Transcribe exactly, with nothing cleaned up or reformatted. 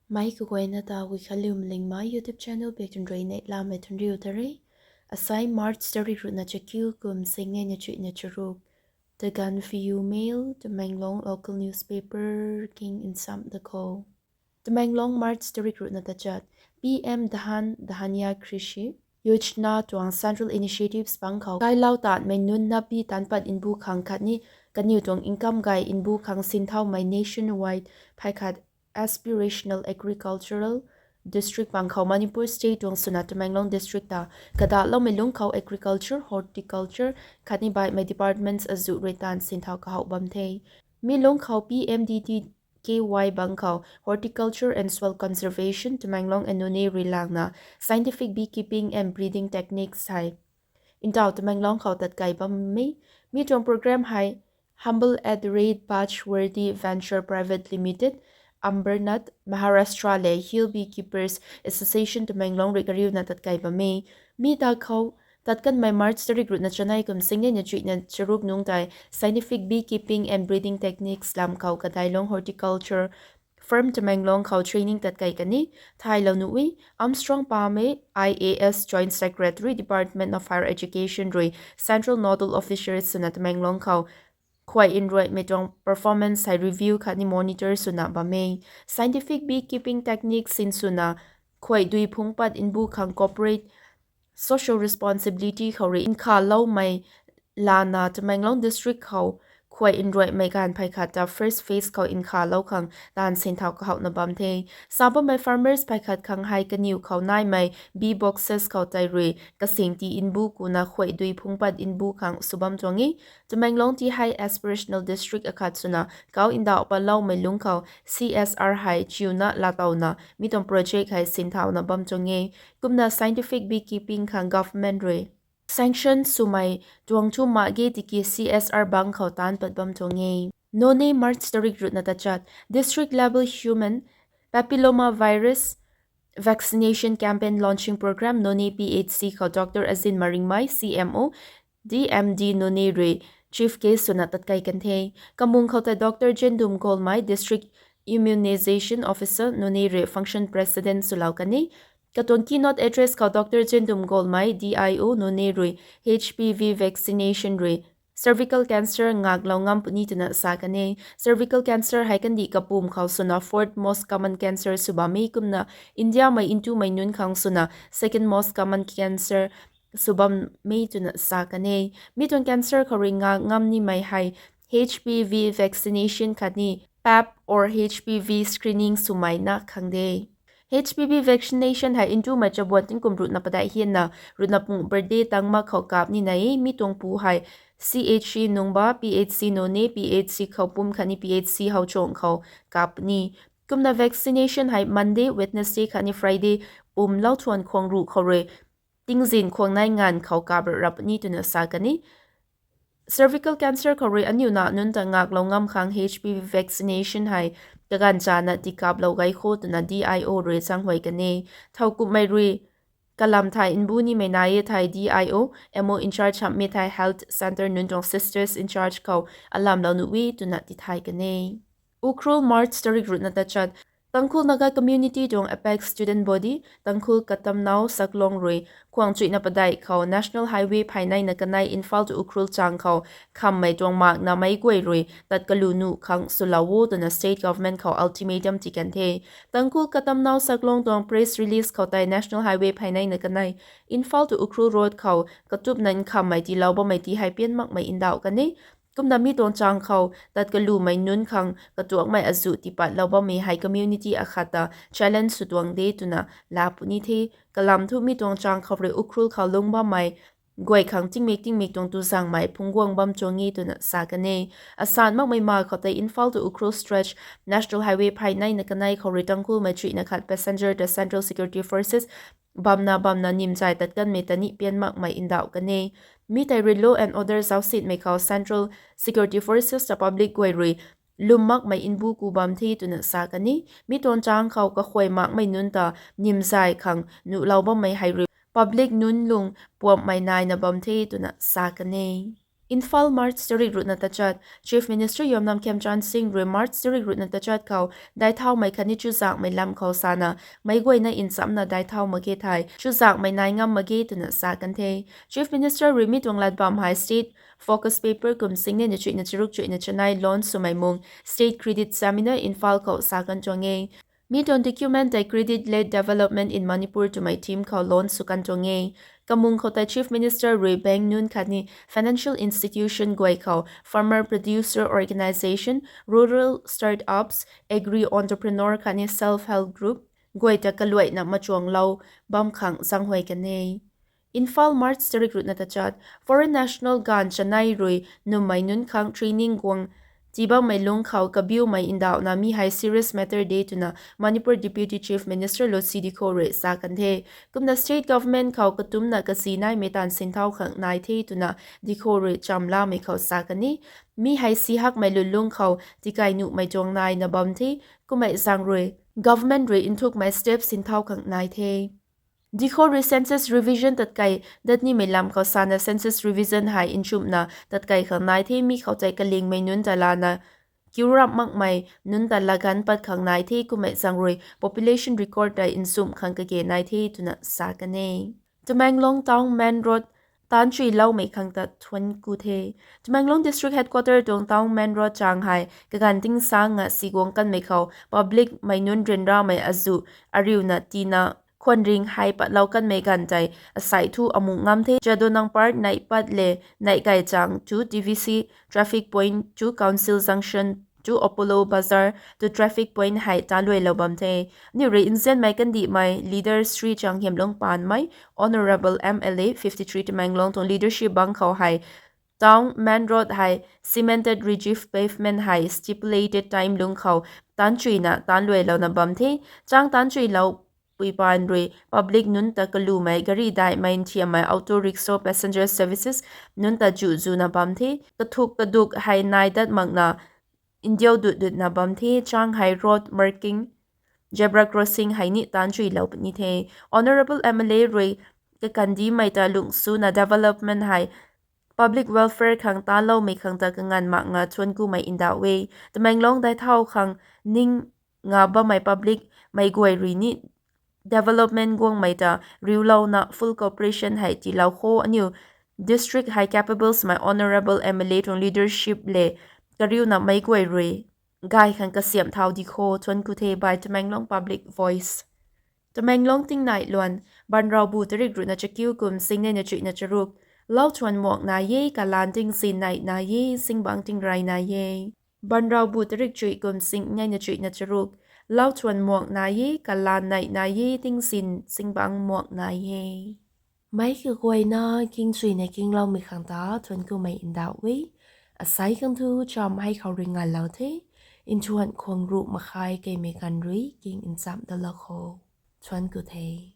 Mei kaguayna ta Guikhanliu Malingmei YouTube channel biak tun rui neihlamei tun riu ta re. Asai March tarik ruhna chakiu kum singnei na chuihna charuk. The Gaanphiu Mail, Tamenglong local newspaper king nsam da khou. Tamenglong, March tarik ruhna tachat. P M Dhahan Dhanya Krishi Yojana tuang central initiatives bang khou kailau tatmei nunc napi tanpat nbu khang khatni kaniw tuang income gay nbu khang sinthaumei nationwide phay khat aspirational agricultural district bang khou Manipur state tuang swna Tamenglong district ta kadaloumei lungc khou agriculture, horticulture khatni baihmei departments azuh rui taanv sinthau kahouh bam the. Mi lungc khou P M D T K Y bang khou horticulture and soil conservation Tamenglong and Noney rui langna scientific beekeeping and breeding techniques hei ntaw Tamenglong khou tatkai bammei. Mi tuang program hei Humble at the Rate Bachworthy Venture Private Limited, Ambernath, Maharashtra le Hill Beekeepers Association Tamenglong rui kariuna tatkai bammei. Mi ta khou tatkanmei March tarik ruhna chanei kum singnei na chuihna charuk nungc tei scientific beekeeping and breeding techniques lam khou kadailung horticulture firm Tamenglong khou training tatkai kani thailou nuh e. Armstrong Pamei, I A S Joint Secretary, Department of Higher Education rui Central Nodal Officer swna Tamenglong khou khuay nruaimei tuang performance hei review khatni monitor swna bammei. Scientific beekeeping techniques sin swna khuay dui phungc pat nbu khang corporate social responsibility khou rui nkhavloumei lana Tamenglong district khou khuay nruaimei ganv phay khat ta first phase khou nkhavlou khang taanv sinthau kahouhna bam the. Sa bammei farmers phay khat khang hei kaniw khou naimei bee boxes khou tei rui kasing ti nbu kuna khuay dui phungc pat nbu khang sw bam tuang e. Tamenglong ti hei aspirational district akhat swna kau ndauh patloumei lungc khou C S R hei chiuna latouna mi tuang project hei sinthauna bam tuang e. Kumna scientific beekeeping khang government rui sanction swmei tuang thu mak ge tiki C S R bang khou taanc pat bam tuang e. Noney, March tarik ruhna tachat. District level human papilloma virus vaccination campaign launching program Noney P H C khou Doctor Azin Maringmei, C M O, D M D Noney rui chief guest swna tatkai kan the. Kamung khou tei Doctor Jendum Golmei, District Immunization Officer Noney rui function president swlou kan e. Katuang keynote address khou Doctor Jendum Golmei, D I O Noney rui H P V vaccination rui cervical cancer ngaklou ngam puni twna sa kan e. Cervical cancer hei kandih kapum khou swna fourth most common cancer sw bam e kumna Indiamei ntumei nunc khang swna second most common cancer sw bammei twna sa kan e. Mi tuang cancer khou rui ngak ngam nimei hei H P V vaccination khatni pap or H P V screening swmei na khang de. H P V vaccination hei ntumei chabuan tingkum ruhna padeih hianna ruhna pung birthday tang mak khou kap nina e. Mi tuang pu hei C H C Nungba, P H C Noney, P H C Khoupum khatni P H C Howchuang khou kap ni. Kumna vaccination hei Monday, Wednesday khatni Friday pumlou thuan khwang ruh khou rui tingzin khwang nai nganv khou kap rap ni twna sa kan e. Cervical cancer khou rui aniu na nunc ta ngaklou ngam khang H P V vaccination hei kaganv chana tikaplou gay kho twna D I O rui changhuay kan e. Thowkumhmei rui kalam thei nbu nimei nai e thei D I O, M O in charge hamhmei thei health centre nunc tuang sisters in charge khou alamlou nuh e twna tithay kan e. Ukhrul, March tarik ruhna tachat. Tangkhul Naga community tuang apex student body Tangkhul Katamnao Saklong rui khwang chuihna padeih khou National Highway phayneina kanei Imphal tu Ukhrul chang khou khammei tuang makna meic guay rui tat kalu nuh khang swlou o twna state government khou ultimatum ti kan the. Tangkhul Katamnao Saklong tuang press release khou tei National Highway phayneina kanei Imphal tu Ukhrul road khou katupna nkhammei tiilou bammei ti hei pian makmei ndauh kan e. Kumna mi tuang chang khou tat kalumei nunc khang katuakmei azuh tiipatlou bammei hei community akhat ta challenge sw tuang de twna laa puni the. Kalam thu mi tuang chang khou rui Ukhrul khou lungc bammei guay khang tingmik tingmik tuang tuzangmei phungcguang bam tuang e twna sa kan e. Asan makmei ma khou tei Imphal tu Ukhrul stretch National Highway phayneina kanei khou rui Tangkhulmei chuihna khat passenger ta Central Security Forces bamna bamna nimzay tat kanmei ta ni pian makmei ndauh kan e. Mi tei rui law and order zaucsinmei khou Central Security Forces ta public guay rui lwm makmei nbu ku bam the twna sa kan e. Mi tuang chang khou kakhuay makmei nunc ta nimzay khang nuhlou bammei hei rui public nunc lung puamhmei naina bam the twna sa kan e. Imphal, March tarik ruhna tachat. Chief Minister Yumnam Khemchand Singh rui March tarik ruhna tachat khou daithaumei khatni chuzaenghmei lam khou sana, meic guayna nchamcna daithau mak ge thei chuzaenghmei nai ngam mak ge twna sa kan the. Chief Minister rui mi tuang lat bam hei state focus paper kum singnei na chuihna charuk chuihna chanei launch swmei mung state credit seminar Imphal khou sa kan tuang e. Mi tuang document tei Credit-Led Development in Manipur twmei theme khou launch sw kan tuang e. Kamung khou tei Chief Minister rui bank nunc khatni financial institution guay khou farmer producer organisation, rural startups, agri entrepreneur khatni self help group guay ta kaluaina machuanglou bam khang zaenghuay kan e. Imphal, March tarik ruhna tachat. Foreign national ganv chanei rui nummei nunc khang training guang tii bammei lungc khou kabiumei ndauhna mi hei serious matter de twna Manipur Deputy Chief Minister Lotsi Dikho rui sa kan the. Kumna state government khou katumcna kasi naimei taanv sinthau khang nai the twna Dikho rui chamlamei khou sa kan e. Mi hei si hakmei lwnlung khou tikai nuhmei tuang naina bam the, kummei zaeng rui government rui nthukmei step sinthau khang nai the. Dikho rui census revision tatkei dat nimei lam khou sana census revision hei nchumhna tatkei khang nai the, mi khou tei kalingmei nunc ta lana kiu ramh makmei nunc ta laganv pat khang nai the, kummei zaeng rui population record tei nchumh khang kage nai the twna sa kan e. Tamenglong Town Main Road taanchuiloumei khang ta thuan ku the. Tamenglong District Headquarter tuang Town Main Road chang hei kaganv ting sangna siguang kanmei khou public mei nunc ryanramei azuh ariuna tiina khwanring hei patlou kanmei ganv tei asei thu amu ngam the. Jadonang Park neih pat le neih gaychang to T V C traffic point to Council Junction to Apollo Bazar to traffic point hei taanluailou bam the. Aniu rui nzianmei kandihmei leader Shri Changhiamlung Panmei, Honourable M L A fifty three Tamenglong tuang leadership bang khou hei Town Main Road hei cemented rigid pavement hei stipulated time lungc khou taanchuina taanluailouna bam the. Chang taanchuilou pui paan rui public nunc ta kalumei gari daihmei nthiammei auto rickshaw passenger services nunc ta zu zuna bam the. Kathuk kaduk hei nai dat makna ndiu dut dutna bam the. Chang hei road marking, zebra crossing hei ni taanchuilou puni the. Honourable M L A rui kakandimei ta lungh suna development hei public welfare khang taanloumei khang ta kanganv makna thuan kumei ndauh e. Tamenglong daithau khang ning nga bammei public mei guay rui ni development guangmei ta riulouna full cooperation hei tiilou kho. Aniu district hei capable swmei Honourable M L A tuang leadership le kariuna meic guay rui gay khang kasiamh thau di kho. Thuan ku the. By Tamenglong Public Voice. Tamenglong tingnai luan. Banraubu tarik ruhna chakiu kum singnei na chuihna charuk. Lau thuan muak nai e, kalan tingzin neih nai e, singbangc tingrey nai e. Banraubu tarik chuih kum singnei na chuihna charuk. Lau thuan muak nai e, kalan neih nai e, tingzin singbangc muak nai e. Meic kaguayna kingchuina kingloumei khang ta thuan kumei ndauh e. Asei khang thu cham hei khou rui nganlou the. Nthuan khwang ruh makhai keimei ganv rui king nchamh dalou kho. Thuan ku the.